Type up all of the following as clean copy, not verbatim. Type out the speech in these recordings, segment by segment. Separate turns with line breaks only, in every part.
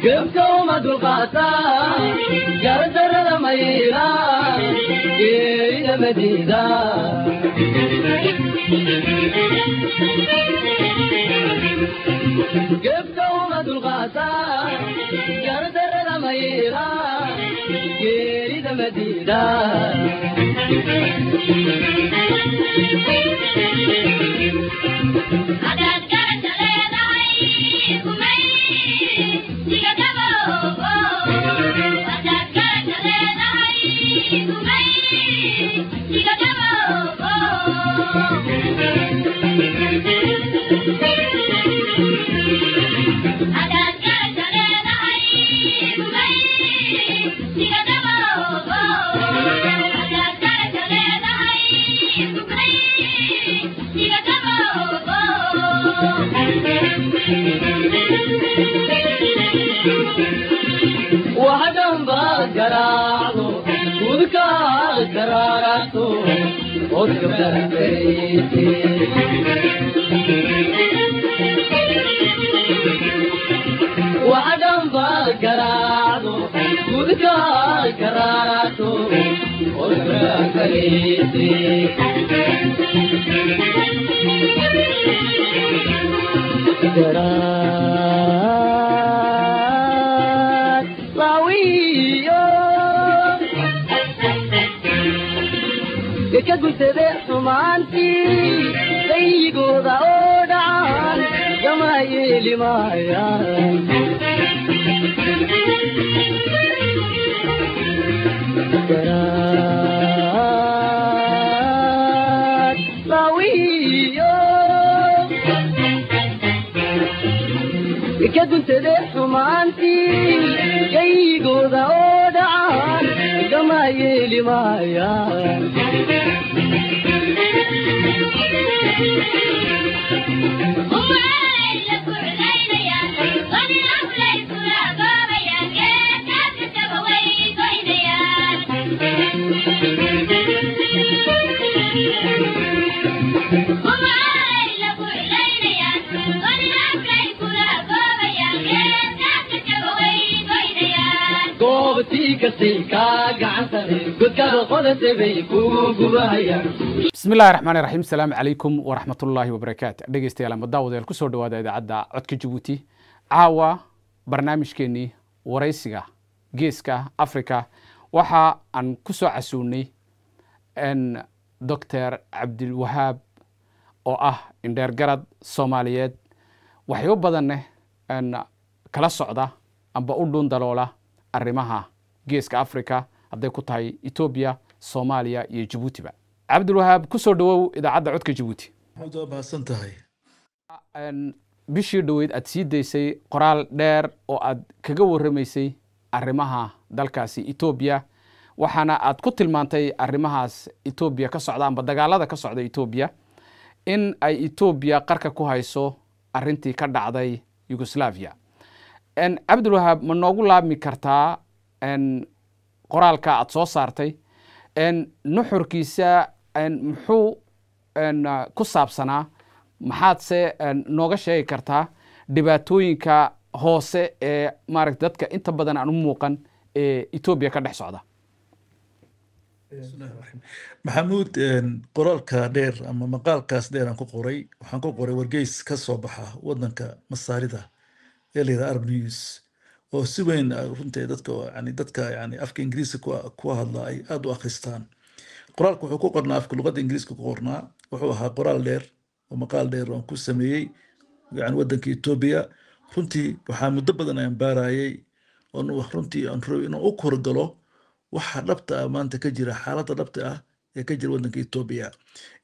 Gebka uma dulqaataa, gardarada mayra, geerida madiida. Gebka uma dulqaataa, gardarada mayra, geerida madiida.
Hadaad garasha leedahay gumaysiga gaboobo. Hadaad garasha leedahay gumaysiga gaboobo. Hadaad garasha leedahay gumaysiga gaboobo. Hadaad garasha leedahay gumaysiga gaboobo.
Waxdhan baad garaacdo, gudkaad garaarato, ood gabdharatayte. Waxdhan baad garaacdo, gudkaad garaarato, ood gabdharatayte. Garaad laawiyo ka guntade xumaantii dayigooda oo dhacan gama yeeli maayaan. Garaad laawiyo ka guntade xumaantii gaygooda oo dhacan gama yeeli maayaan.
Umay la kurlaynayaan, qani aflay kula goobayaan, geedkaas kastaba way goynayaan. Umay la kurlaynayaan, qani aflay kula goobayaan, geedkaas kastaba way goynayaan.
Goobtii kastay kaa gacan sare, godkaada qodate bay kugu gubahayaan.
Bismi illahi raxmaani raxiim. Asalaamu calaykum waraxmatullaahi wabarakaatu. Dhegeystayaal ama daawadayaal, kusoo dhawaada idaacadda Codka Jabuuti. Caawa barnaamijkeenii waraysiga Geeska Africa waxa aan ku soo casuunay Doctor Cabdilwahaab oo ah indheer garad Soomaaliyeed, waxyo badanneh kala socda amba u dhuun daloola arrimaha Geeska Africa, hadday ku tahay Etoobiya, Soomaaliya iyo Jabuutiba. Cabdilwahaab, ku soo dhawow idaacadda Codka Jabuuti.
Maxamed, waa mahadsan tahay.
Bishii dhoweyd aad sii daysay qoraal dheer oo aad kaga warramaysay arrimaha dalkaasi Etoobiya, waxaana aad ku tilmaantay arrimahaas Etoobiya ka socda amba dagaalada ka socda Etoobiya in ay Etoobiya qarka ku hayso arrintii ka dhacday Yugoslavia. Cabdilwahaab, ma noogu laabmi kartaa qoraalka aad soo saartay nuxurkiisa? Muxuu ku saabsanaa? Maxaadse nooga sheegi kartaa dhibaatooyinka hoose ee maaragta dadka inta badan aan u muuqan ee Etoobiya ka dhex socda?
Bismillahi raxmaan. Maxamuud, qoraalka dheer ama maqaalkaas dheer aan ku qoray, waxaan ku qoray wargeys ka soo baxa wadanka Masaarida ee la yidhaha Arab News, oo si weyn runtii dadka yani dadka yani afka Ingiriiska ku hadla ay aad u akhristaan. Qoraalku wuxuu ku qornaa afka luqadda Ingiriiska ku qornaa. Wuxuu ahaa qoraal dheer oo maqaal dheer oo aan ku sameeyey yani wadanka Etoobiya. Runtii waxaa muddo badan ayaan baarayay oon runtii aan rabay inaan u korgalo waxa dhabta ah maanta ka jira, xaaladda dhabta ah ee ka jira wadanka Etoobiya.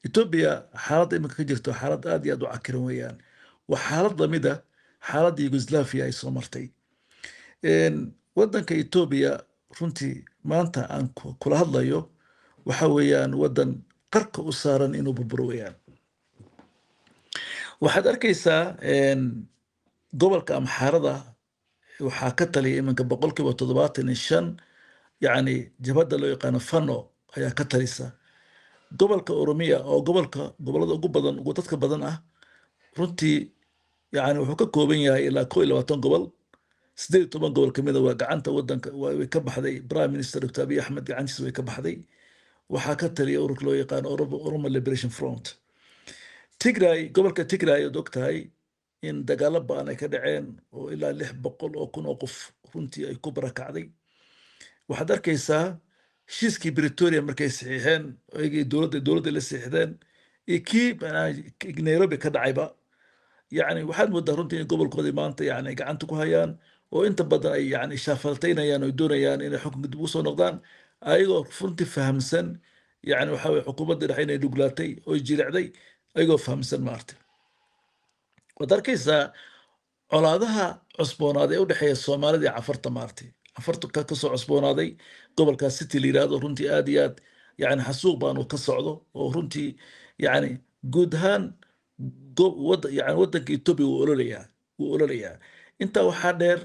Etoobiya xaaladda iminka ka jirto xaalad aad iyo aad u cakiran weeyaan. Waa xaalad lamid ah xaaladda Yugoslavia ay soo martay. Wadanka Etoobiya runtii maanta aan kula hadlayo waxa weeyaan wadan qarka u saaran inuu burburo weeyaan. Waxaad arkaysaa gobolka Amxaarada waxaa ka taliya iminka 75% Yacni jabhadda loo yaqaano Fano ayaa ka talisa. Gobolka Oromiya oo gobolka gobolada ugu badan, ugu dadka badan ah runtii, yani wuxuu ka kooban yahay ilaa 21 gobol. 18 gobol kamida waa gacanta wadanka way ka baxday. Prime Minister Dr Abiy Axmed gacantiisa way ka baxday. Waxaa ka taliya ururka loo yaqaano Oromo Liberation Front. Tigray, gobolka Tigray ood og tahay in dagaalo ba'an ay ka dhaceen oo ilaa 600,000 oo qof runtii ay ku barakacday. Waxaad arkaysaa heshiiskii Pretoria markay saxiixeen ayagii dowladda la saxiixdeen iyo kii macnaha Nairobi ka dhacayba, yani waxaad moodaa runtii in gobolkoodii maanta yani ay gacanta ku hayaan oo inta badan ay yani shaafaltaynayaan oo doonayaan inay xukunka dib ugu soo noqdaan, ayagoo runtii fahamsan yani waxa weye xukuumadda dhexe inay dhuglaatay oo jilicday, ayagoo fahamsan maartay. Waad arkaysaa colaadaha cusboonaaday ee u dhexeeya Soomaalida iyo Cafarta maartay, Cafarta kasoo cusboonaaday gobolkaas City la yidhaahdo. Runtii aad iyo aad yani xasuuq baanu ka socdo oo runtii yani guud ahaan yani wadanka Etoobiya wuu ololayaa, wuu ololayaa. Intaa waxaa dheer,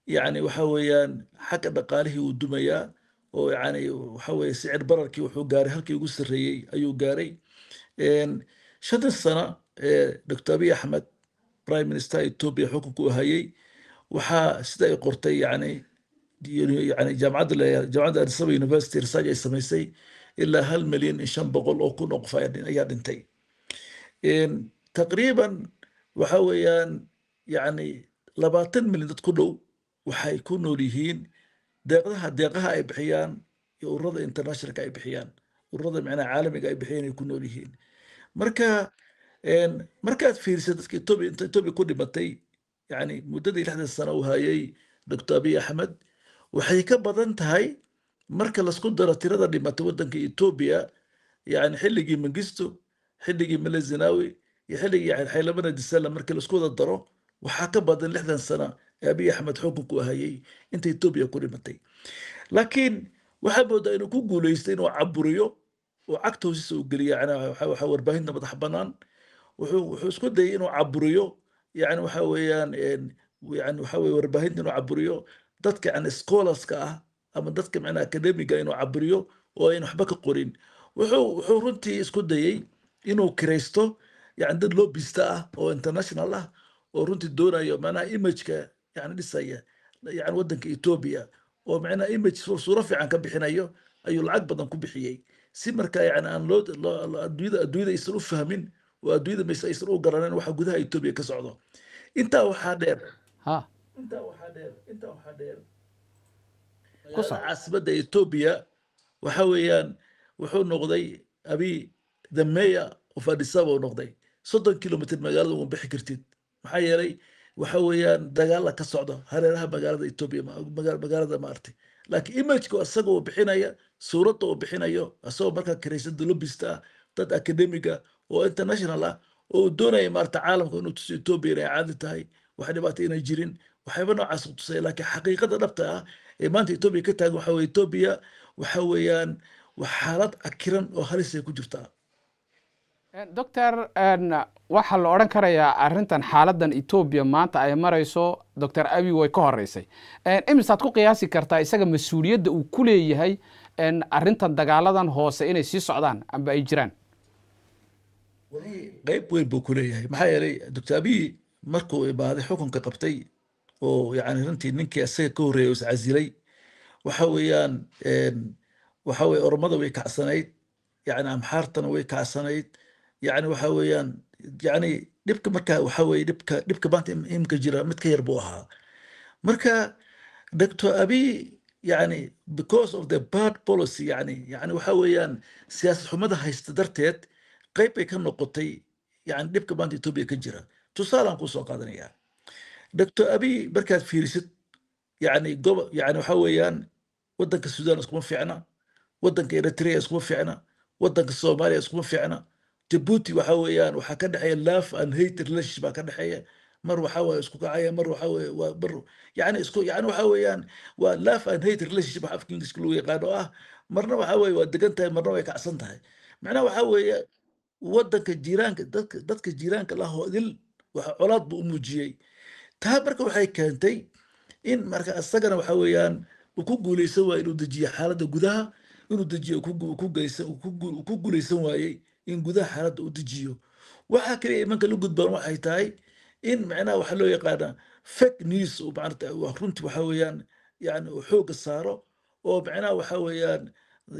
yani waxa weeyaan xagga dhaqaalihii wuu dumayaa oo yani waxa weeye sicir bararkii wuxuu gaaray halkii ugu sarreeyey ayuu gaaray. 5-tan sano ee Dr Abiy Axmed prime minister Ethiopia xukunka u hayay, waxaa sida ay qortay yani jaamacadda Addis Ababa University research ay samaysay, ilaa 1,500,000 oo qof ayaa dhintay. Taqriiban waxa weeyaan yani 20 milyan dad ku dhow waxay ku nool yihiin deeqaha ay bixiyaan iyo ururada internationalka ay bixiyaan, ururada macnaha caalamiga ay bixiyaan ay ku nool yihiin. Marka markaad fiiriso dadka Ethiopia, inta Ethiopia ku dhimatay yani muddadii 60 sano uu hayay Dr Abiy Axmed, waxay ka badan tahay marka lasku daro tirada dhimatay waddanka Ethiopia yani xilligii Mengistu, xilligii Meles Zenawi iyo xilligii yani Haile Mariam Desalegn, markii lasku wada daro waxaa ka badan 60 sano ee Abiy Axmed xukunku hayay inta Ethiopia ku dhimatay. Laakiin waxaa moodaa inuu ku guuleystay inuu caburiyo oo cagta hoostiisa uu geliyo yani waxa warbaahinta madax bannaan. Wuxuu isku dayay inuu caburiyo yani waxa weeyaan yani waxa weye warbaahinta, inuu caburiyo dadka yani scholarska ah ama dadka macnaha academiga inuu caburiyo oo ayna waxba ka qorin. Wuxuu runtii isku dayay inuu kiraysto yani dad lobbyista ah oo international ah oo runtii doonayo macnaha imageka yani dhisaya yani waddanka Ethiopia oo macnaha image suuro fiican ka bixinayo ayuu lacag badan ku bixiyey, si marka yani aan loo adduunyada aysan u fahmin oo adduunyada mayse aysan u garanin waxa gudaha Ethiopia ka socdo. Intaa waxaa dheer intaa waxaa dheer
Ku soc.
magaalada caasimadda Ethiopia waxa weeyaan wuxuu noqday Abiy the mayor of Addis Ababa uu noqday. 30 kilomitr magaalada uma bixi kartid, maxaa yeelay waxa weeyaan dagaala ka socda hareeraha magaalada Ethiopia, magaalada maartay. Laakiin imageka isaga uu bixinaya, suuradda uu bixinayo, isagoo markaa kiraysan lobbyista ah, dad academiga oo international ah oo uu doonaya maarata caalamka inuu tuso Ethiopia inay caadi tahay, wax dhibaato inay jirin, waxyaaba noocaas uu tusaya. Laakiin xaqiiqada dhabta ah ee maanta Ethiopia ka taagan waxa weye Ethiopia waxa weeyaan waa xaalad cakiran oo halis ay ku jirtaa.
Doctor, waxaa la odhan karayaa arrintan xaaladan Etoobiya maanta ay marayso Doctor Abiy way ka horeysay. Imisaad ku qiyaasi kartaa isaga mas-uuliyadda uu ku leeyahay arrintan dagaaladan hoose inay sii socdaan amba ay jiraan?
Wallahi qayb weyn buu ku leeyahay, maxaa yeelay Dr Abiy markuu imaaday xukunka qabtay oo yani runtii ninkii isaga ka horreeyay oo iscasilay, waxa weeyaan waxa weye Oromada way kacsanayd, yani Amxaartana way kacsanayd. Yani waxa weeyaan yani dhibka marka waxa weye dhibka maanta imka jira mid ka yar buu ahaa. Marka Dr Abiy yani because of the bad policy, yani waxa weeyaan siyaasad xumada haysta darteed, qayb bay ka noqotay yani dhibka maanta Ethiopia ka jira. Tusaalaan kuu soo qaadanaya, Dr Abiy markaad fiirisid yani gobo yani waxa weeyaan waddanka Sudan iskuma fiicna, waddanka Eritrea iskuma fiicna, waddanka Soomaaliya iskuma fiicna. Djibouti waxa weeyaan waxaa ka dhexeeya love and hate relationship baa ka dhexeeya. Mar waxa weeye isku kacaya, mar waxa weeye waa mar yani isku yani waxa weeyaan waa love and hate relationship waxa afka Englishka lagu yaqaano ah. Marna waxa weeye waa degan tahay, marna way kacsan tahay. Macnaha waxa weeye waddanka jiiraanka, dadka jiiraanka la idil waxa colaad buu u muujiyey. Taa marka waxay keentay in marka isagana waxa weeyaan Uu ku guuleysan waayey inuu dejiyo xaaladda gudaha, inuu dejiyo uu ku guuleysan waayey in gudaha xaaladda uu dejiyo. Waxa kaliya imanka la gudbaan waxay tahay in macnaha waxaa loo yaqaanaa fake news uu maarata runtii waxa weeyaan yani uu xoogga saaro, oo macnaha waxa weeyaan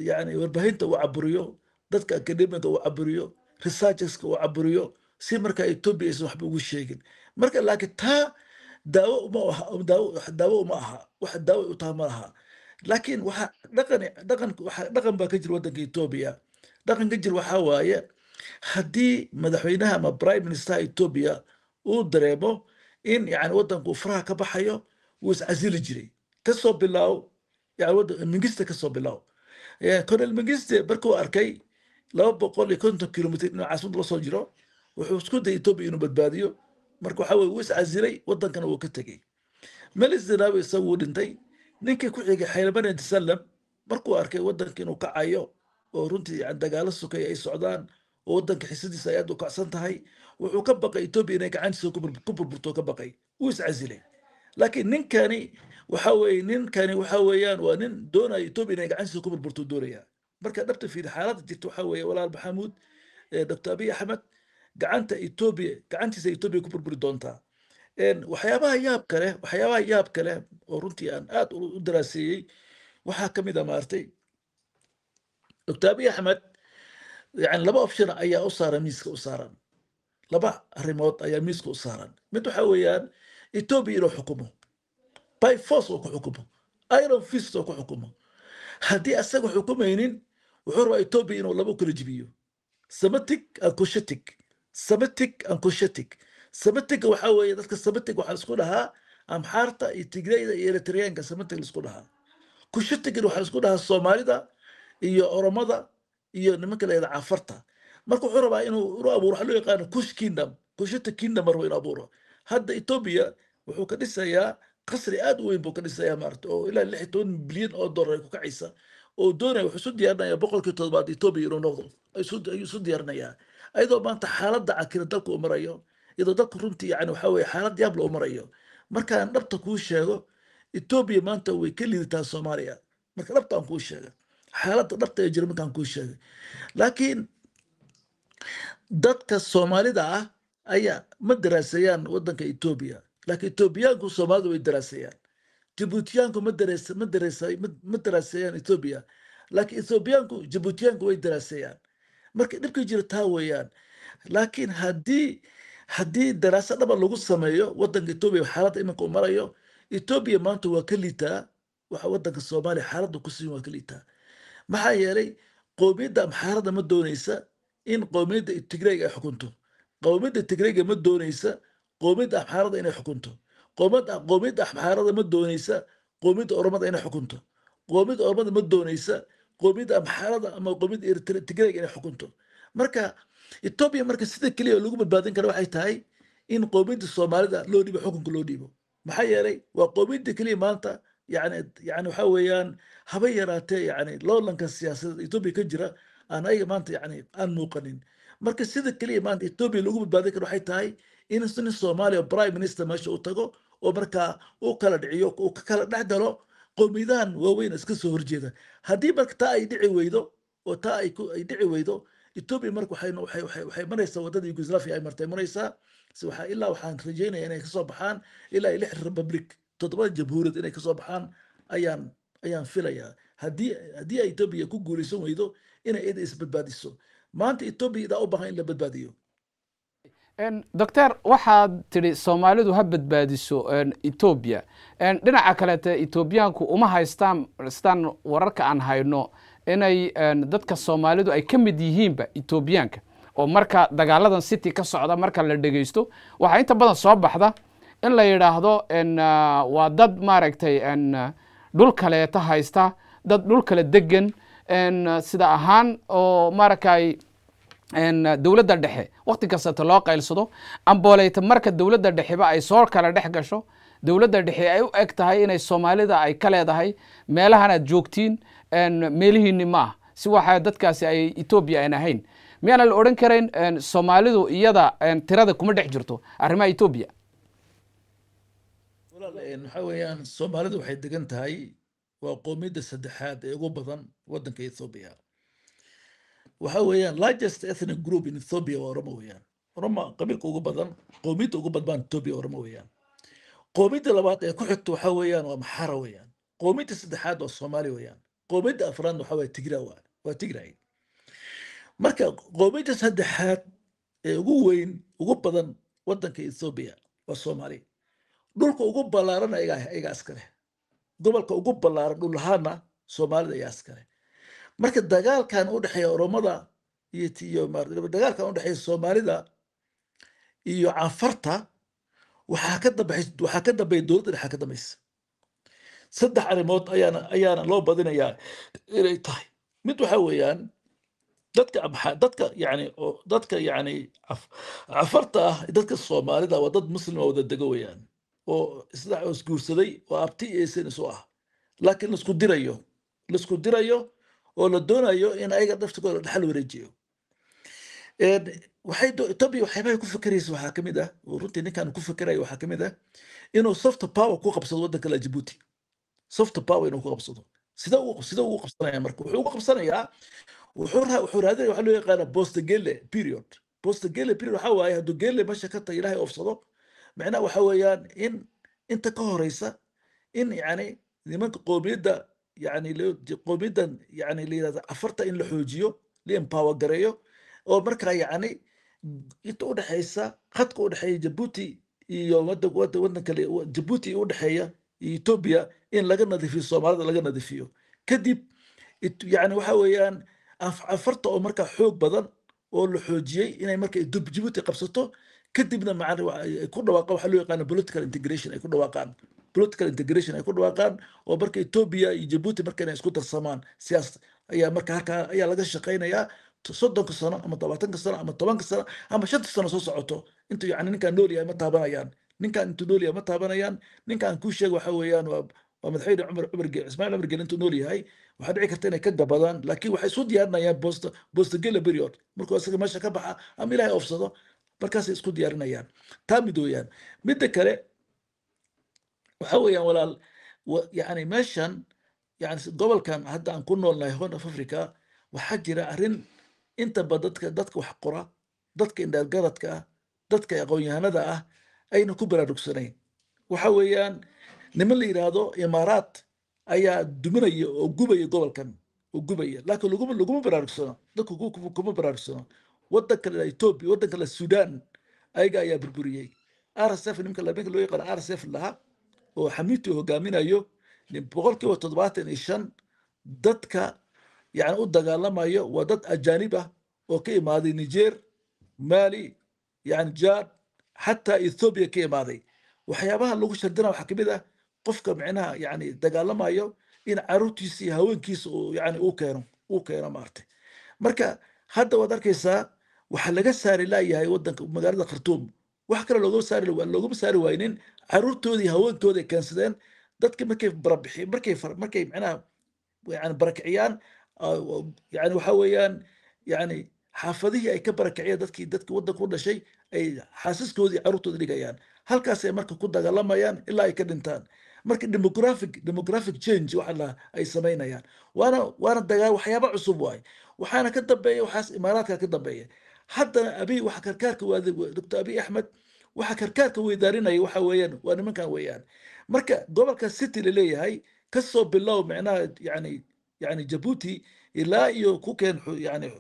yani warbaahinta uu caburiyo, dadka academiga uu caburiyo, researcherska uu caburiyo, si marka Ethiopia aysan waxba ugu sheegin. Marka laakiin taa daawo uma aha, daawo uma aha, wax daawo u taha ma laha. Laakiin waxa dhaqan waxa dhaqan baa ka jira waddanka Ethiopia. Dhaqan ka jira waxaa waaye, haddii madaxweynaha ama prime minister Ethiopia uu dareemo in yani waddanku uu faraha ka baxayo, wuu iscasili jiray. Kasoo bilaaw yani waddan Mingiste, kasoo bilaaw Colonel Mingiste. Markuu arkay 250 kilomitr inuu caasimada la soo jiro, wuxuu isku dayay Ethiopia inuu badbaadiyo. Marka waxa weye wuu iscasilay, waddankana wuu ka tegey. Meles Zenawi isagu wuu dhintay. Ninkii ku xigay, Xaylemariam Desalegn, markuu arkay waddanka inuu kacayo oo runtii yani dagaalo sokay ay socdaan oo waddanka xisadiisa ay aad u kacsan tahay, wuxuu ka baqay Ethiopia inay gacantiisa ku burburto, ka baqay, wuu iscasilay. Laakiin ninkani waxa weeyaan waa nin doonaya Ethiopia inay gacantiisa ku burburto doonaya. Marka dhabta fiiri xaaladda jirta waxaa weeye, walaal Maxamuud, Dr. Abiy Axmed gacanta Ethiopia, gacantiisa Ethiopia ku burburi doontaa. Waxyaabaha yaab kale oo runtii aan aad u daraaseeyey waxaa ka mid a, maartay, Dr. Abiy Axmed yani laba option ayaa u saaran, miiska u saaran. Laba arrimood ayaa miiska u saaran. Mid waxa weeyaan Ethiopia inuu xukumo by force oo ku xukumo, iron fist oo ku xukumo. Haddii asaga xukumaynin, wuxuu rabaa Ethiopia inuu laba u kala jibiyo: Semitic and Cushitic. Semitic and Cushitic. Semitic waxaa weeye dadka Semitic waxaa isku dhahaa Amxaarta iyo Tigrayda iyo Eritreanka, Semitic la isku dhahaa. Cushiticna waxaa isku dhahaa Soomaalida iyo Oromada iyo nimanka la yidhahda Cafarta. Marka wuxuu rabaa inuu abuuro waxa loo yaqaano Kush Kingdom, Cushitic Kingdom marwa inuu abuuro. Hadda Ethiopia wuxuu ka dhisayaa qasri aad u weyn buu ka dhisayaa, maarata, oo ilaa 16 bilyan oo dollar ay ku kacaysa, oo doonaya, wuxuu isu diyaarinayaa 7% Ethiopia inuu noqdo ayuu isu diyaarinayaa, ayadoo maanta xaaladda cakira dalka uu marayo, iyadoo dalku runtii yani waxa weeye xaalad yaab la u marayo. Markaan dhabta kuu sheego, Ethiopia maanta way ka liidataa Soomaaliya, marka dhabta aan kuu sheega, xaaladda dhabta ee jira markaan kuu sheegay. Laakiin dadka Soomaalida ah ayaa ma daraaseeyaan waddanka Ethiopia, laakiin Ethoobiyaanku Soomaalida way daraaseeyaan. Jibuutiyaanku ma daraaseeyaan Ethiopia, laakiin Ethoobiyaanku Jibuutiyaanku way daraaseeyaan. Marka dhibka jira taa weeyaan. Laakiin haddii daraasad dhaba lagu sameeyo waddanka Ethiopia xaaladda iminka uu marayo, Ethiopia maanta waa ka liitaa waxa waddanka Soomaaliya xaaladda ku sugan, waa ka liitaa. Maxaa yeelay, qowmiyadda Amxaarada ma dooneysa in qowmiyadda Tigrayga ay xukunto, qowmiyadda Tigrayga ma dooneysa qowmiyadda Amxaarada inay xukunto, qowmiyadda Amxaarada ma dooneysa qowmiyadda Oromada inay xukunto, qowmiyadda Oromada ma dooneysa qowmiyadda Amxaarada ama qowmiyadda Tigrayga inay xukunto. Marka Ethiopia marka sida keliya lagu badbaadin karo waxay tahay in qowmiyadda Soomaalida loo dhiibo xukunka, loo dhiibo. Maxaa yeelay, waa qowmiyadda keliya maanta yani waxa weeyaan haba yaraatee yani loolanka siyaasadeed Ethiopia ka jira aan ayaga maanta yani aan muuqanin. Marka sida keliya maanta Ethiopia lagu badbaadin karo waxay tahay in nin Soomaaliya prime minister meesha uu tago oo markaa uu kala dhiciyo, uu ka kala dhex galo qowmiyadahan waaweyn iska soo horjeeda. Haddii marka taa ay dhici weydo oo taa ay dhici weydo, Ethiopia marka waxay maraysaa waddada Yugoslavia ay martay maraysaa. Si waxaa ilaa waxaan rajeynaya inay kasoo baxaan ilaa lix republic, toddoba jamhuuriyad inay kasoo baxaan ayaan filayaa, haddii ay Ethiopia ku guuleysan weydo inay iyada isbadbaadiso. Maanta Ethiopia idaa u baahan in la badbaadiyo.
Doctor, waxaad tidhi Soomaalidu ha badbaadiso Etoobiya. Dhinaca kaleete, Etoobiyaanku uma haystaan, sidaan wararka aan hayno, inay dadka Soomaalidu ay ka mid yihiinba Etoobiyaanka, oo marka dagaaladan city ka socda marka la dhegeysto, waxaa inta badan soo baxda in la yidhaahdo waa dad maaragtay dhul kaleeta haysta, dad dhul kale degan sida ahaan, oo maaragtay dowladda dhexe wakti kastata loo qaylsado ambooleyta. Marka dowladda dhexeba ay soo kala dhex gasho, dowladda dhexe ay u eg tahay inay Soomaalida ay ka leedahay meelahan aad joogtiin meelihiini ma ah, si waxa dadkaasi ay Etoobiya aan ahayn. Miyaana la odhan karayn Soomaalidu iyada tirada kuma dhex jirto arrimaha Etoobiya?
Walaal, waxaa weeyaan Soomaalidu waxay degan tahay Waa qoomiyadda saddexaad ee ugu badan waddanka Ethiopia. Waxa weeyaan largest ethnic group in Ethiopia waa Oromo weeyaan. Oromo qabiilka ugu badan, qoomiyadda ugu badan Ethiopia Oromo weeyaan. Qoomiyadda labaad ee ku xigta waxa weeyaan waa Maxara weeyaan. Qoomiyadda saddexaad waa Soomaali weeyaan. Qoomiyadda afraad waxa weeye Tigray waa Tigray. Marka qoomiyadda saddexaad ee ugu weyn, ugu badan waddanka Ethiopia waa Soomaali. Dhulka ugu ballaaran ayagaa iska leh. Gobolka ugu ballaaran dhul ahaana Soomaalida ayaa iskale. Marka dagaalkan u dhexeeya Oromada iyo dagaalkan u dhexeeya Soomaalida iyo Canfarta waxaa ka dambeeya dowladda dhexe ka dambaysa. Saddex arrimood ayaana loo badinayaa inay tahay. Mid waxa weeyaan dadka yani oo dadka yani Cafarta ah, dadka Soomaalida waa dad Muslim oo wada dego weeyaan, oo isla oo isguursaday oo abti iyo isin isu ah, laakiin laisku dirayo oo la doonayo in ayaga naftigooda dhaxal wareejiyo. Waxay Ethiopia waxyaabahay ku fekeraysa waxaa kamid ah, oo runtii ninkan ku fekerayo waxaa kamid ah, inuu soft power ku qabsado waddanka la Djibouti. Soft power inuu ku qabsado sida ugu qabsanaya? Marka wuxuu ugu qabsanayaa, wuxuu raadinaya waxa loo yaqaana post Gele period. Post Gele period waxa waaye hadduu Gele meesha ka tago, Ilaahay oofsado, macnaha waxa weeyaan in inta ka horeysa in yani nimanka qoomiyadda, yani qoomiyaddan yani la yirahdo Afarta, in la xoojiyo, la empower gareeyo, oo markaa yani inta u dhexeysa khadka u dhexeeya Djibouti iyo wadan kale, Djibouti u dhexeeya iyo Ethiopia, in laga nadiifiyo Soomaalida, laga nadiifiyo. Kadib yani waxa weeyaan Afarta oo markaa xoog badan oo la xoojiyey inay marka Djibouti qabsato, kadibna macna ay ku dhawaaqaan waxa loo yaqaano political integration, ay ku dhawaaqaan political integration, ay ku dhawaaqaan oo marka Ethiopia iyo Djibouti marka inay isku darsamaan siyaasad ayaa marka halkaa ayaa laga shaqaynayaa 30-ka sano ama 20-ka sano ama 10-ka sano ama 5-ta sano soo socoto. Intuu yani ninkaan nool yahay ma taabanayaan. Ninkaan intuu nool yahay ma taabanayaan. Ninkaan kuu sheega waxa weeyaan waa madaxweyne Cumar Ismaaciil Cumar Gele. Intuu nool yahay waxaa dhici karta inay ka gabadaan, laakiin waxay isu diyaarinayaan post Gele period. Markuu isaga meesha ka baxa ama Ilaahay oofsado, markaasay isku diyaarinayaan. Taa mid weeyaan. Midda kale waxa weeyaan, walaal, yani meeshan, yani gobolkan hadda aan ku noolnahay, Horn of Africa, waxaa jira arrin inta ba dadka wax qora, dadka indheergaradka ah, dadka aqoon-yahanada ah ayna ku baraarugsanayn. Waxa weeyaan niman la yidhaahdo Imaaraat ayaa duminaya oo gubaya gobolkan oo gubaya, laakiin laguma baraarugsano. Dadku kuma baraarugsano. Waddanka la Ethiopia, waddanka la Sudan, ayaga ayaa burburiyey. RSF, nimanka loo yaqaano RSF laha oo Xamiiti hogaaminayo, 75% dadka yani u dagaalamayo waa dad ajaanib ah oo ka imaaday Niger, Mali, yani Jad, xataa Ethiopia ka imaaday. Waxyaabaha lagu shardina waxaa kamid ah qofka micnaha yani dagaalamayo in caruurtiisa iyo haweenkiisa uu yani uu keeno maartay. Marka hadda waad arkaysaa waxaa laga saari laayahay wadanka, magaalada Khartuum. Wax kale loogama saari waaynin, caruurtoodii iyo haweenkooda ay keensadeen. Dadka markay barabixi markay micnaha yani barakiciyaan, yani waxa weeyaan yani xaafadihii ay ka barakiciyeen dadkii waddanka u dhashay ay xaasaskoodii iyo carruurtooda dhigayaan, halkaasay marka ku dagaalamayaan ilaa ay ka dhintaan. Marka demographic change waxa la ay samaynayaan waana dagaal, waxyaaba cusub waay. Waxaana ka dambeeya waxaas Imaaraadka ka dambeeya. Haddana Abiy waxa karkaarka waada, Dr. Abiy Axmed waxa karkaarka weydaarinaya waxa weeyaan waa nimankan weeyaan. Marka gobolka City laleeyahay, kasoo bilow micnaha yani Djibouti ilaa iyo ku keen yani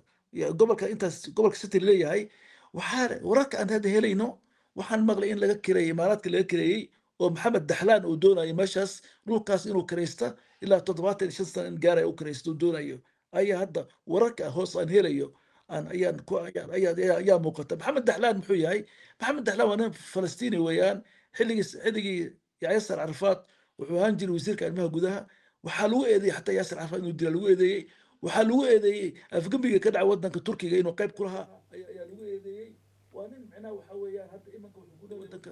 gobolka intaas, gobolka City laleeyahay, waxaa wararka aan hadda helayno, waxaan maqlay in laga kireeyey Imaaraadka, laga kireeyey oo Maxamed Daxlaan uu doonayo meeshaas, dhulkaas inuu kiraysta ilaa 75 sano in gaaraya uu kiraysto uu doonayo ayaa hadda wararka hoos aan helayo aan ayaan ku ayaan ayaa ayaa ayaa muuqata. Maxamed Daxlaan muxuu yahay? Maxamed Daxlaan waa nin Falastiini weeyaan. Xilligii Yaasir Carafaat wuxuu ahaan jiray wasiirka arrimaha gudaha. Waxaa lagu eedeeyey xataa Yaasir Carafaat inuu dila lagu eedeeyey. Waxaa lagu eedeeyey afgembiga ka dhaca wadanka Turkiga inuu qayb ku lahaa ayaa lagu eedeeyey. Waa nin micnaha waxa weeyaan hadda imanka wuxuu ku nool wadanka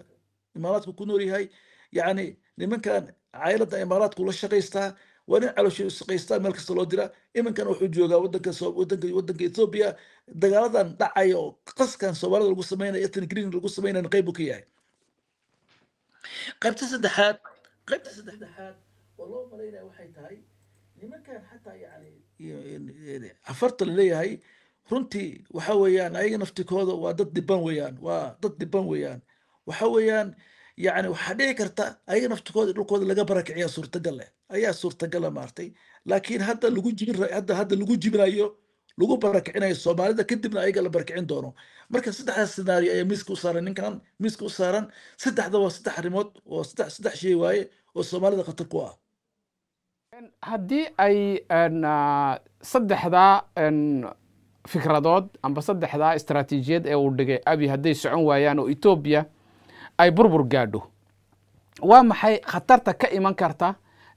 Imaaraadku ku nool yahay. Yacni nimankan caailada Imaaraadku la shaqaystaa, waa nin caloosha shaqaystaa, meel kasta loo dira. Iminkan wuxuu joogaa wadanka Ethiopia. Dagaaladan dhacaya oo qaskan Soomaalida lagu sameynayo, ethnic cleansing lagu sameynayo, qayb buu ka yahay. Qaybta saddexaad Oo loo malaynaya waxay tahay nimankan xataa yani Cafarta la leeyahay, runtii waxa weeyaan ayaga naftikooda waa dad dhiban weeyaan, waa dad dhiban weeyaan. Waxa weeyaan yani waxaa dhici karta ayaga naftikooda dhulkooda laga barakiciya suurtagal leh ayaa suurtagala maartay, laakiin hadda lagu jibin, hadda lagu jibinayo, lagu barakicinayo Soomaalida, kadibna ayaga la barakicin doono. Marka saddexdaas scenario ayaa miiska u saaran ninkan, miiska u saaran. Saddexda waa saddex arrimood oo saddex shay waaye oo Soomaalida khatar ku ah.
Haddii ay saddexdaa fikradood amba saddexdaa istaraatiijiyad ee uu dhigay Abi hadday socon waayaan oo Etoobiya ay burbur gaadho, waa maxay khatarta ka iman karta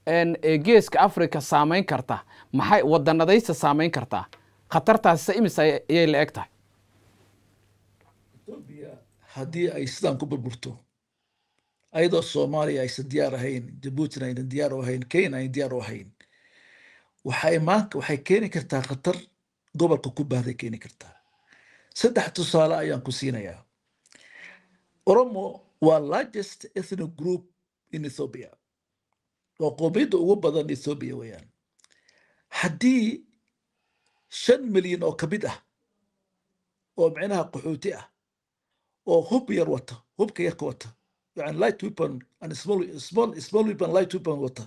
ee Geeska Africa saameyn karta? Maxay wadanadaysa saameyn kartaa? Khatartaasi imise ayay la eg tahay?
Etoobiya haddii ay sidaan ku burburto, ayadoo Soomaaliya aysan diyaar ahayn, Jabuutina aynan diyaar u ahayn, Kenya aynan diyaar u ahayn, waxay maanka waxay keeni kartaa khatar gobolka ku baahday keeni kartaa. Saddex tusaale ayaan ku siinayaa. Oromo waa largest ethnic group in Ethiopia, waa qoomiyadda ugu badan Ethiopia weeyaan. Haddii 5 milyan oo kamid ah oo micnaha qaxooti ah oo hub yar wata, hubka yarka wata, yani light weapon and small weapon, light weapon wata,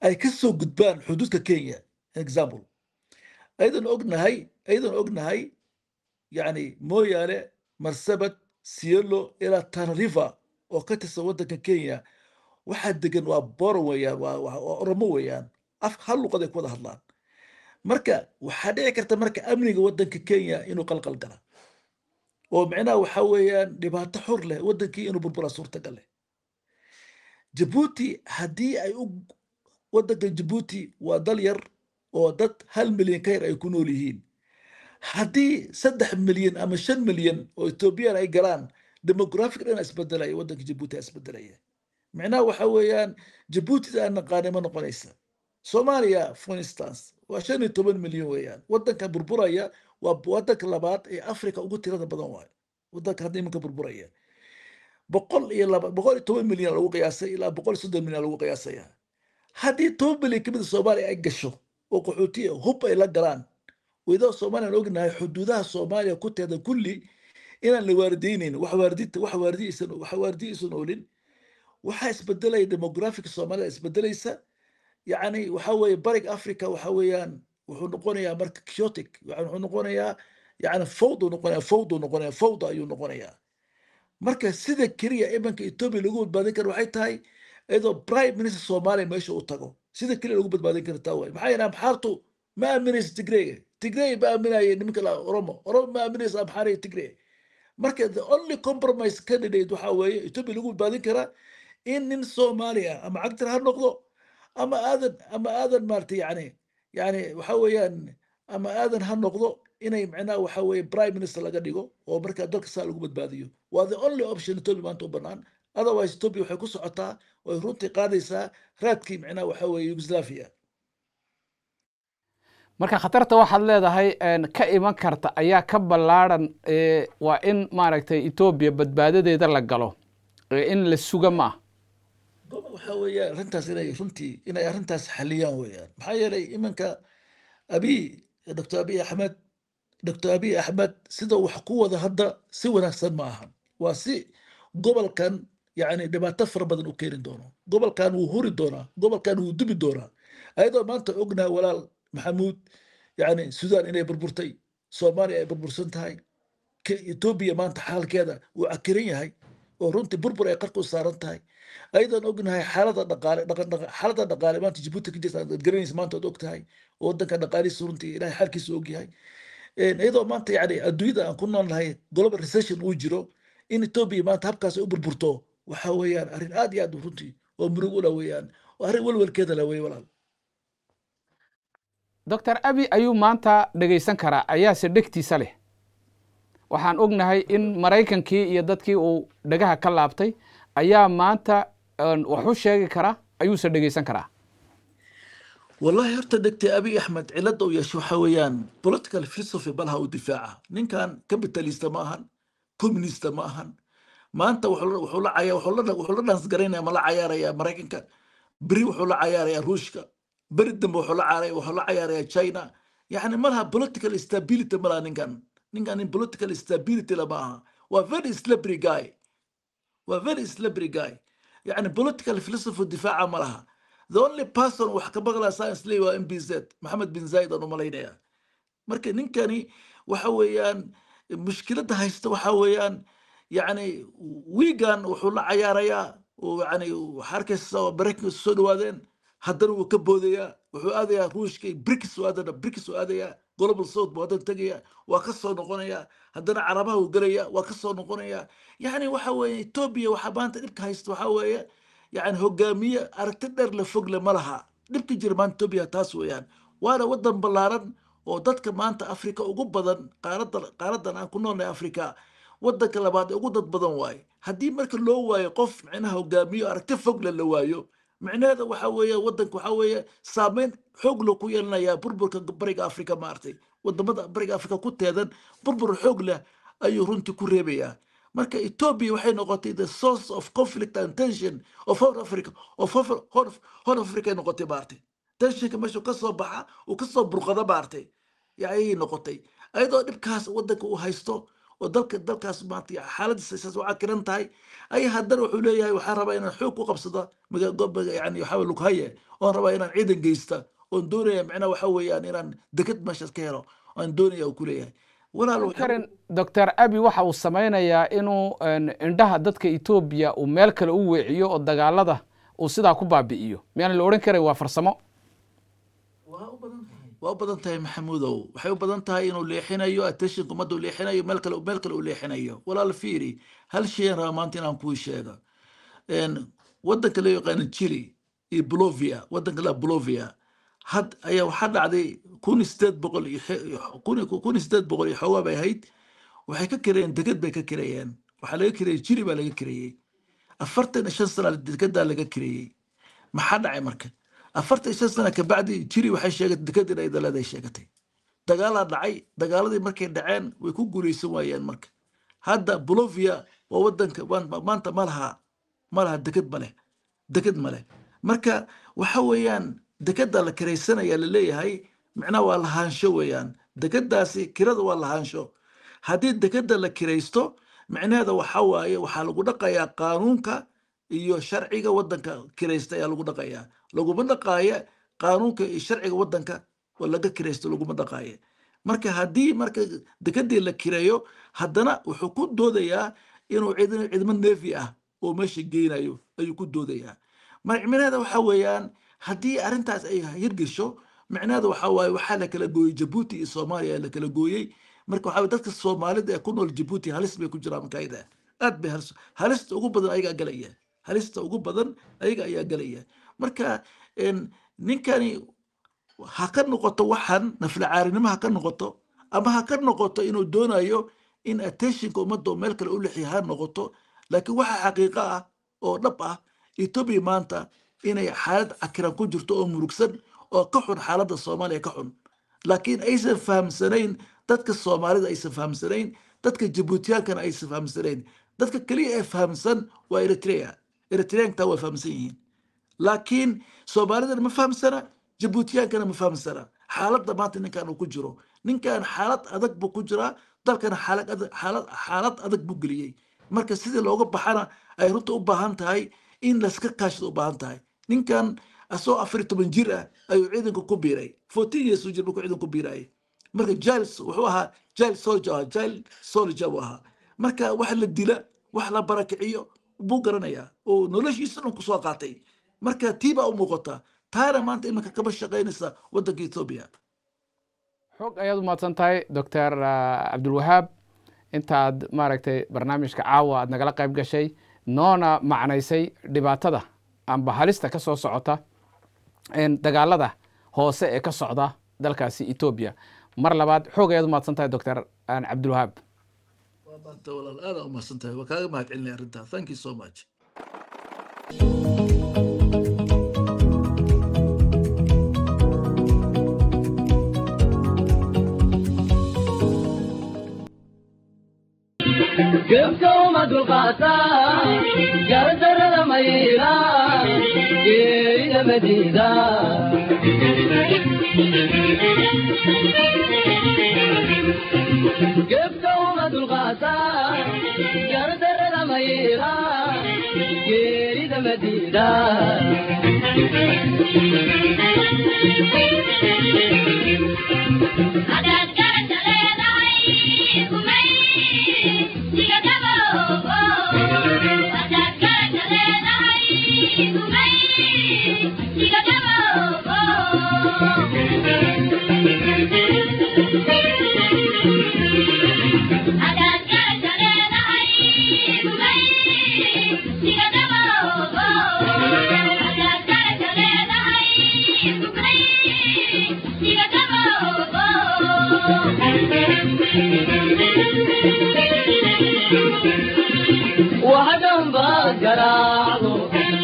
ay ka soo gudbaan xuduudka Kenya, example, ayadoon ognahay yani Mooyaale, Marsabit, Isiolo ilaa Tana River oo ka tirsan waddanka Kenya waxaa degan waa Boro weeyaan, waa Oromo weeyaan, af hal luqad ay ku wada hadlaan. Marka waxaa dhici karta marka amniga waddanka Kenya inuu qalqal gala, oo micnaha waxa weeyaan dhibaato xur leh waddankii inuu burburaa suurtagal leh. Jabuuti haddii ay u waddanka Jabuuti waa dal yar oo dad 1 milyan ka yar ay ku nool yihiin. Haddii 3 milyan ama 5 milyan oo Ethoobiyan ay galaan, demographic dhan isbedelaya, waddanka Jabuuti isbedelaya. Micnaha waxa weeyaan Jabuutida aan naqaanay ma noqonaysa. Soomaaliya, for instance, waa 15 milyan weeyaan. Waddanka burburaya waa waddanka labaad ee Africa ugu tirada badan waayo. Waddanka hadda iminka burburaya 102, 110 milyan lagu qiyaasay, ilaa 130 milyan lagu qiyaasaya. Haddii 10 milyan kamid a Soomaaliya ay gasho oo qaxootiya hub ay la galaan, iyadoo Soomaaliya aan ognahay xuduudaha Soomaaliya ku teeda kulli inaan la waardiyeynayn, wax waardita wax waardiyaysan, wax waardiyaysan oolin, waxaa isbedelaya demographic Soomaalida isbedelaysa. Yacni waxa weeye Bariga Africa waxa weeyaan wuxuu noqonayaa marka chaotic, yani wuxuu noqonayaa yani fawdu noqonaya, fawdu noqonaya, fawda ayuu noqonayaa. Marka sida keliya imanka Ethiopia lagu badbaadin karo waxay tahay iyadoo prime minister Soomaaliya meesha u tago. Sida keliya lagu badbaadin karo taa waay. Maxaa yeelay Amxaartu ma aaminaysa Tigreyga, Tigrey ma aaminaye nimanka la Oromo, Oromo ma aaminaysa Amxaar iyo Tigrey. Marka the only compromise candidate waxa weeye Ethiopia lagu badbaadin karaa in nin Soomaali ah, ama Cagtar ha noqdo ama Aadan maaragtay, yani waxa weeyaan ama Aadan ha noqdo, inay macnaha waxa weeye prime minister laga dhigo oo markaa dalka saa lagu badbaadiyo. Waa the only option Ethiopia maanta u banaan. Otherwise Ethiopia waxay ku socotaa oo ay runtii qaadaysaa raadkii macnaha waxa weeye Yugoslavia.
Marka khatarta waxaad leedahay ka iman karta ayaa ka ballaadhan, waa in maaragtay Etoobiya badbaadadeeda la galo, in la suga ma ah.
Gobol waxa weeyaan arrintaas inay runtii inay arrintaas xaliyaan weeyaan. Maxaa yeelay iminka Abiy, Dr. Abiy Axmed, Dr. Abiy Axmed sida wax ku wada hadda si wanaagsan ma ahan. Waa si gobolkan yani dhibaato fara badan u keeni doono. Gobolkan wuu huri doonaa, gobolkan wuu dubi doonaa, ayadoo maanta ognahay, walaal Maxamuud, yani Sudan inay burburtay, Soomaaliya ay burbursan tahay, Etoobiya maanta xaalkeeda wuu cakiran yahay oo runtii burbur ay qarka u saaran tahay, ayadoon ognahay xaalada dhaqaale, dhaqan xaalada dhaqaale maanta Jabuuti ka jirta aad garanaysa, maanta aad og tahay oo waddanka dhaqaalihiisa runtii Ilaahay xaalkiisa og yahay. Iyadoo maanta yani adduunyada aan ku nool nahay global recession uu jiro, in Etoobiya maanta habkaas ay u burburto waxa weeyaan arrin aad iyo aad runtii oo murug u la weeyaan, oo arrin welwelkeeda la weeye, walaal.
Doctor Abi ayuu maanta dhegaysan karaa ayaase dhegtiisa leh? Waxaan ognahay in Maraykankii iyo dadkii uu dhagaha ka laabtay ayaa maanta wax u sheegi kara, ayuuse dhegaysan karaa?
Wallahi horta Dr. Abiy Axmed cilada uu yeesho waxa weeyaan political philosophy balaha uu difaaca. Ninkan capitalista ma ahan, communista ma ahan. Maanta wuxuu la wuxuu la dance garaynaya ama la cayaaraya Maraykanka. Beri wuxuu la cayaarayaa Ruushka, beri dambe wuxuu la cayaarayaa China. Yani malaha political stability, malaha ninkan. Ninkan nin political stability lama aha. Waa very slippery guy, waa very slippery guy. Yani political philosophy difaaca ma laha. The only person wax ka maqlaa science ley waa MBZ, Maxamed bin Zayid, aan u malaynaya. Marka ninkani waxa weeyaan mushkiladda haysta waxa weeyaan, yani wiigan wuxuu la cayaarayaa oo yani waxaa arkaysa oo Maraykanka soo dhawaadeen, haddana wuu ka boodayaa, wuxuu aadayaa Ruushka iyo BRICS uu aadana, BRICS uu aadayaa, Global South buu haddana tegaya, waa ka soo noqonaya, haddana Carabaha uu gelaya, waa ka soo noqonaya. Yani waxa weeye Ethiopia waxa maanta dhibka haysta waxa weeye, yani hogaamiye aragti dheer la fog le ma laha. Dhibka jira maanta Ethiopia taas weeyaan. Waana wadan ballaaran oo dadka maanta Afrika ugu badan, qaaradda, qaaradan aan ku noolnahay Afrika, wadanka labaad ee ugu dad badan waaye. Haddii marka loo waayo qof micnaha hogaamiyo aragti fog le la waayo, micnaheeda waxa weeye wadanka waxa weeye saameyn xoog leh ku yeelanayaa burburka Bariga Afrika. Maartay wadamada Bariga Afrika ku teedan burbur xoog leh ayuu runtii ku reebayaa. Marka Ethiopia waxay noqotay the source of conflict and tension of Horn Africa, of Horn of Africa ay noqotay. Maartay tensionka meesha ka soo baxa, uu ka soo burqada, maartay ayay noqotay. Ayadoo dhibkaas wadanka uu haysto oo dalka dalkaas maanta xaaladiisa saas u cakiran tahay, ay haddana wuxuu leeyahay waxaan rabaa inaan xoog ku qabsado yani waxaa Lughaye, oon rabaa inaan ciidan geysta, oon doonaya macnaha waxa weeyaan inaan deked meeshaas ka helo oon doonaya, uu ku leeyahay. Walaal
Karin, Doctor Abi waxa uu samaynayaa inuu indhaha dadka Etoobiya uu meel kale u weeciyo oo dagaalada uu sidaa ku baabi'iyo. Miyaan la odhan karay waa farsamo?
Waa u badan tahay, waa u badan tahay, Maxamuudow. Waxay u badan tahay inuu leexinayo attentionka ummadda, uu leexinayo meel kale uu leexinayo. Walaal, fiiri, hal shay aan rabaa maanta inaan kuu sheego. Waddanka loo yaqaano Chile iyo Bolivia, waddanka la Bolivia had ayaa waxaa dhacday 1800 iyo 1800 iyo xoogaa bay ahayd, waxay ka kireeyeen deked bay ka kireeyeen. Waxaa laga kireeyey Chile baa laga kireeyey. 45 sana dekedaa laga kireeyey. Maxaa dhacay marka? 45 sana kabacdi Chile waxay sheegatay deked inay daleeday sheegatay. Dagaalaa dhacay. Dagaaladii markay dhaceen way ku guuleysan waayeen. Marka hadda Bolivia waa wadanka maanta ma laha deked, ma leh deked, ma leh. Marka waxa weeyaan dekeda la kiraysanaya laleeyahay macnaha waa lahaansho weeyaan. Dekedaasi kirada waa lahaansho. Haddii dekeda la kiraysto, micnaheeda waxa waaye waxaa lagu dhaqayaa qaanuunka iyo sharciga wadanka kiraysta ayaa lagu dhaqayaa. Laguma dhaqaaya qaanuunka iyo sharciga wadanka oo laga kiraysto laguma dhaqaaya. Marka haddii marka dekadii la kireeyo, haddana wuxuu ku doodayaa inuu ciidamo navy ah oo meesha geynayo ayuu ku doodayaa. Micnaheeda waxa weeyaan haddii arrintaas ay hirgesho, micnaheeda waxa waaye waxaa la kala gooyey Jabuuti iyo Soomaaliya la kala gooyey. Marka waxaa dadka Soomaalida ee ku nool Jabuuti halis bay ku jiraan. Markaayada aad bay halis, halista ugu badan ayagaa galaya, halista ugu badan ayaga ayaa galaya. Marka ninkani ha ka noqoto waxan naflacaarinimo ha ka noqoto, ama ha ka noqoto inuu doonayo in attentionka ummadda oo meel kale u lexiya ha noqoto, laakiin waxa xaqiiqo ah oo dhab ah Ethiopia maanta inay xaalad cakiran ku jirto oo murugsan oo ka xun xaaladda Soomaaliya ka xun, laakiin aysan fahamsanayn dadka Soomaalida, aysan fahamsanayn dadka Jabuutiyaankana, aysan fahamsanayn. Dadka keliya ee fahamsan waa Eritrea. Eritreanka waa fahamsan yihiin, laakiin Soomaalidana ma fahamsana, Jabuutiyaankana ma fahamsana xaaladda maanta ninkan uu ku jiro. Ninkan xaalad adag buu ku jiraa, dalkana xaalad adag buu geliyey. Marka sidii looga baxana ay runta u baahan tahay in laska kaashado u baahan tahay. Ninkan asagoo 14 jir ah ayuu ciidanka ku biiray. 14 years uu jir markuu ciidanka ku biirayay. Marka child wuxuu ahaa, child soldier ahaa, child soldier buu ahaa. Marka wax la dila, wax la barakiciyo buu garanayaa oo noloshiisa dhan kusoo qaatay. Marka tii baa u muuqata, taana maanta iminka kama shaqaynaysa waddanka Ethiopia.
Xoog ayaad u mahadsan tahay, Doctor Cabdulwahaab, intaad maaragtay barnaamijka caawa aad nagala qayb gashay, noona macnaysay dhibaatada amba halista ka soo socota dagaalada hoose ee ka socda dalkaasi Etoobiya. Mar labaad xoog ayaad u mahadsan tahay, Doctor Cabdulwahaab.
Waa maanta walaal, aad u mahadsan tahay, waa kaaga mahad celinaya arrintaa. Thank you so much.
Gebka uma dulqaataa, gardarrada mayra, geerida madiida. Gebka uma dulqaataa, gardarrada mayra, geerida madiida.
Hadaad garasha leedahay kumay siga gaboobo. Hadaad garasha leedahay kumay siga gaboobo. Hadaad garasha leedahay kumay siga gaboobo. Hadaad garasha leedahay kumay siga gaboobo.
Waxdhan baad garaacdo,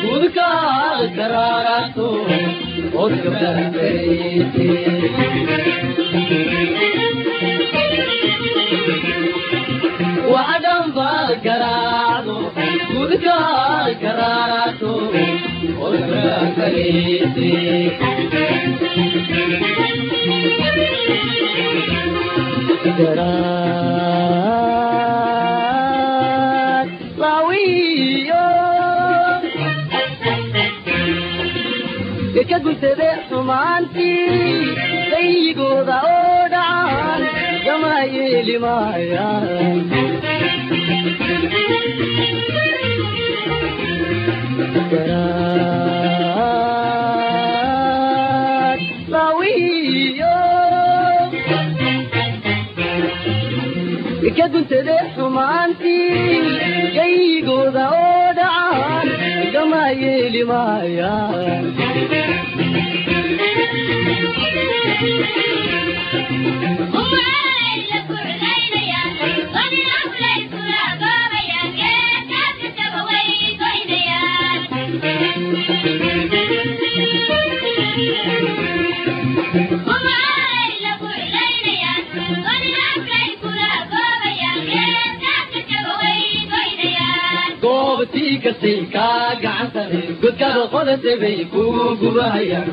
gudkaad garaarato, ood gabdhakarayse. Waxdhan baad garaacdo, gudkaad garaarato, ood gabdhakarayse. Garaad laawiyo ka guntade xumaantii dayigooda oo dhacaan gama yeeli maayaan. Garaad laawiyo ka guntade xumaantii gaygooda oo dhacaan gama yeeli maayaan.
Umay la kurlaynayaan, qani aflay kula goobayaan, geedkaas kastaba way goynayaan. Umay la kurlaynayaan, qani aflay kula goobayaan, geedkaas kastaba way goynayaan.
Goobtii kastay kaa gacan sare, godkaada qodatay bay kugu gubahayaan.